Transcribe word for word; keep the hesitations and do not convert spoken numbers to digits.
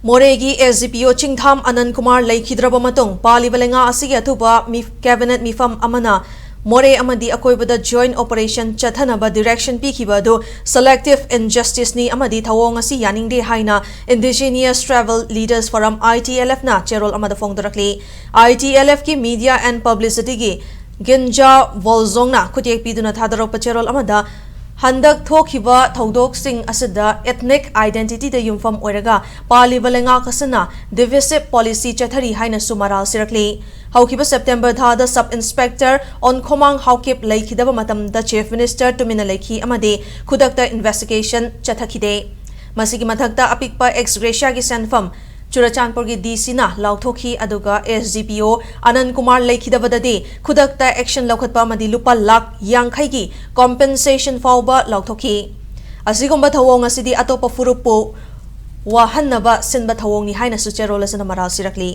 ꯃꯣꯔꯦꯒꯤ S D ꯄꯤ ꯑꯣ ꯆꯤꯡꯊꯥꯝ ꯑꯅꯟ ꯀꯨꯃꯥꯔ ꯂꯩꯈꯤꯗ꯭ꯔꯕ ꯃꯇꯨꯡ ꯄꯥꯜꯂꯤꯕ ꯂꯩꯉꯥꯛ ꯑꯁꯤꯒꯤ ꯑꯊꯨꯕ ꯃꯤ-, cabinet ꯃꯤꯐꯝ ꯑꯃꯅ ꯃꯣꯔꯦ ꯑꯃꯗꯤ ꯑꯀꯣꯏꯕꯗ joint operation ꯆꯠꯊꯅꯕ direction ꯄꯤꯈꯤꯕ ꯑꯗꯨ selective injustice ꯅꯤ ꯑꯃꯗꯤ ꯊꯧꯑꯣꯡ ꯑꯁꯤ ꯌꯥꯅꯤꯡꯗꯦ ꯍꯥꯏꯅ Indigenous Tribal Leaders Forum, I T L F ꯅ ꯆꯦꯔꯣꯜ ꯑꯃꯗ ꯐꯣꯡꯗꯣꯔꯛꯂꯤ꯫ I T L F ꯀꯤ Media and Publicity ꯒꯤ ꯒꯤꯟꯖꯥ ꯕꯣꯜꯖꯣꯡꯅ ꯈꯨꯠꯌꯦꯛ ꯄꯤꯗꯨꯅ ꯊꯥꯗꯣꯔꯛꯄ ꯆꯦꯔꯣꯜ ꯑꯃꯗ ꯍꯟꯗꯛ ꯊꯣꯛꯈꯤꯕ ꯊꯧꯗꯣꯛꯁꯤꯡ ꯑꯁꯤꯗ ethnic identity ꯗ ꯌꯨꯝꯐꯝ ꯑꯣꯏꯔꯒ ꯄꯥꯜꯂꯤꯕ ꯂꯩꯉꯥꯛ ꯑꯁꯤꯅ divisive policy ꯆꯠꯊꯔꯤ ꯍꯥꯏꯅꯁꯨ ꯃꯔꯥꯜ ꯁꯤꯔꯛꯂꯤ꯫ ꯍꯧꯈꯤꯕ September ꯊꯥꯗ Sub Inspector ꯑꯣꯟꯈꯣꯃꯥꯡ ꯍꯥꯎꯀꯤꯞ ꯂꯩꯈꯤꯗꯕ ꯃꯇꯝꯗ Chief Minister ꯇꯨꯃꯤꯟꯅ ꯂꯩꯈꯤ ꯑꯃꯗꯤ ꯈꯨꯗꯛꯇ investigation ꯆꯠꯊꯈꯤꯗꯦ꯫ ꯃꯁꯤꯒꯤ ꯃꯊꯛꯇ ꯑꯄꯤꯛꯄ ex gratia ꯒꯤ ꯁꯦꯟꯐꯝ ꯆꯨꯔꯆꯥꯟꯄꯨꯔꯒꯤ D C ꯅ ꯂꯥꯎꯊꯣꯛꯈꯤ, ꯑꯗꯨꯒ S D P O ꯑꯅꯟ Kumar ꯂꯩꯈꯤꯗꯕꯗꯗꯤ ꯈꯨꯗꯛꯇ action ꯂꯧꯈꯠꯄ ꯑꯃꯗꯤ ꯂꯨꯄꯥ ꯂꯥꯈ ꯌꯥꯡꯈꯩꯒꯤ compensation ꯐꯥꯎꯕ ꯂꯥꯎꯊꯣꯛꯈꯤ꯫ ꯑꯁꯤꯒꯨꯝꯕ ꯊꯧꯑꯣꯡ ꯑꯁꯤꯗꯤ ꯑꯇꯣꯞꯄ ꯐꯨꯔꯨꯞꯄꯨ ꯋꯥꯍꯟꯅꯕ ꯁꯤꯟꯕ ꯊꯧꯑꯣꯡꯅꯤ ꯍꯥꯏꯅꯁꯨ ꯆꯦꯔꯣꯜ ꯑꯁꯤꯅ ꯃꯔꯥꯜ ꯁꯤꯔꯛꯂꯤ꯫